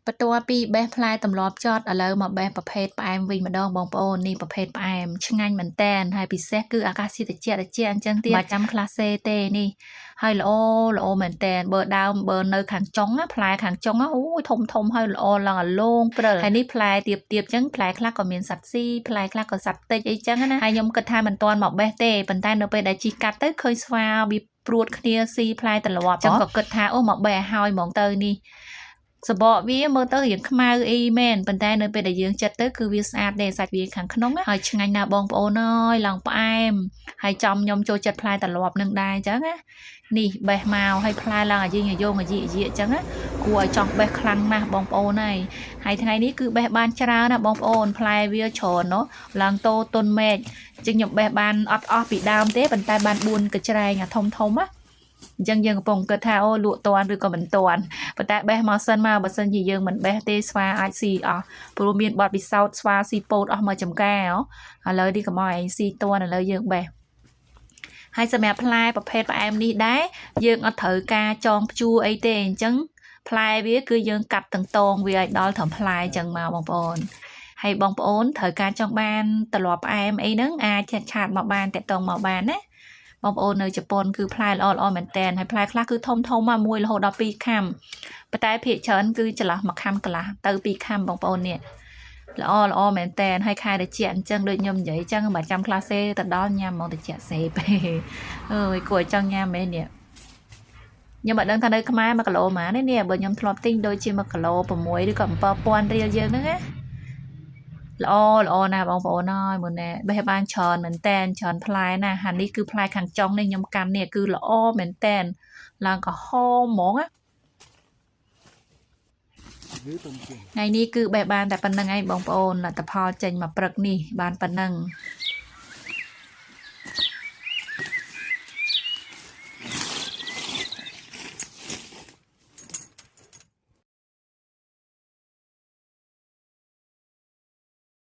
បន្ទាប់ពីបេះផ្លែទម្លាប់ចត់ឥឡូវមកបេះប្រភេទផ្អែមវិញម្ដងបងប្អូននេះប្រភេទផ្អែមឆ្ងាញ់មែនតែនហើយពិសេសគឺអាកាសធាតុត្រជាក់ត្រជាក់អញ្ចឹងទៀតមិនចាំខ្លះសេទេនេះហើយល្អល្អមែនតែនបើដើមបើនៅខាងចុងណាផ្លែខាងចុងណាអូយធំធំហើយល្អឡើងអាលងព្រិលហើយនេះផ្លែទៀបទៀបអញ្ចឹងផ្លែខ្លះក៏មានសត្វស៊ីផ្លែខ្លះក៏សត្វតិចអីចឹងណាហើយខ្ញុំគិតថាមិនទាន់មកបេះទេប៉ុន្តែនៅពេលដែលជីកាត់ទៅឃើញស្វាវាព្រួតគ្នាស៊ីផ្លែត្រឡប់ចឹងក៏គិតថាអូមកបេះឲ្យហើយហ្មងទៅនេះ សបកវាមើលទៅរៀងខ្មៅអីមែនប៉ុន្តែនៅពេលដែលយើងចិត្តទៅគឺវាស្អាតទេសាច់វាខាងក្នុងណាហើយឆ្ងាញ់ណាស់បងប្អូនអើយឡើងផ្អែមហើយចំខ្ញុំចូលចិត្តផ្លែត្រឡប់នឹងដែរអញ្ចឹងណានេះបេះមកហើយផ្លែឡើងអាយងអាយងអាយីអាយីអញ្ចឹងណាគួរឲ្យចង់បេះខ្លាំងណាស់បងប្អូនហើយហើយថ្ងៃនេះគឺបេះបានច្រើនណាស់បងប្អូនផ្លែវាច្រើនណោះឡើងតូតុនមែកអញ្ចឹងខ្ញុំបេះបានអត់អស់ពីដើមទេប៉ុន្តែបាន4កញ្ច្រែងអាធំធំណាអញ្ចឹងយើងកំពុងគិតថាអូលក់តាន់ឬក៏មិនតាន់ ប៉ុន្តែបេះមកសិនមកបើសិនជាយើងមិនបេះទេស្វាអាចស៊ីអស់ព្រោះមានបទពិសោធន៍ស្វាស៊ីពោតអស់មកចំការហ៎ឥឡូវនេះកុំឲ្យឯងស៊ីតន់ឥឡូវយើងបេះហើយសម្រាប់ផ្លែប្រភេទផ្អែមនេះដែរយើងអត់ត្រូវការចងព្យួរអីទេអញ្ចឹងផ្លែវាគឺយើងកាត់ទាំងតងវាឲ្យដល់ត្រឹមផ្លែអញ្ចឹងមកបងប្អូនហើយបងប្អូនត្រូវការចង់បានត្រឡប់ផ្អែមអីហ្នឹងអាចឆាតមកបានតាក់ទងមកបានណាបងប្អូននៅជប៉ុនគឺផ្លែល្អល្អមែនតែនហើយផ្លែខ្លះគឺធំធំមកមួយរហូតដល់2ខាំ ប៉ុន្តែភាគច្រើនគឺចន្លោះមួយខាំកន្លះទៅពីរខាំបងប្អូននេះល្អល្អមែនតែនហើយខែត្រជាក់អញ្ចឹងដូចខ្ញុំនិយាយអញ្ចឹងបើចាំខ្លះសេទៅដល់ញ៉ាំហ្មងត្រជាក់សេពេអើយគួរឲ្យចង់ញ៉ាំមែននេះខ្ញុំមិនដឹងថានៅខ្មែរ1គីឡូប៉ុន្មានទេនេះបើខ្ញុំធ្លាប់ទិញដូចជា1គីឡូ6ឬក៏7000រៀលយើងហ្នឹងណាល្អល្អណាស់បងប្អូនអើយមើលណែបេះបានច្រើនមែនតែនច្រើនផ្លែណាស់ហានេះគឺផ្លែខាងចុងនេះខ្ញុំកាន់នេះគឺល្អមែនតែនឡើងក្រហមហ្មងណា ថ្ងៃនេះគឺបេះបានតែប៉ុណ្្នឹងឯងបងប្អូនលទ្ធផលចេញមកព្រឹកនេះបានប៉ុណ្្នឹង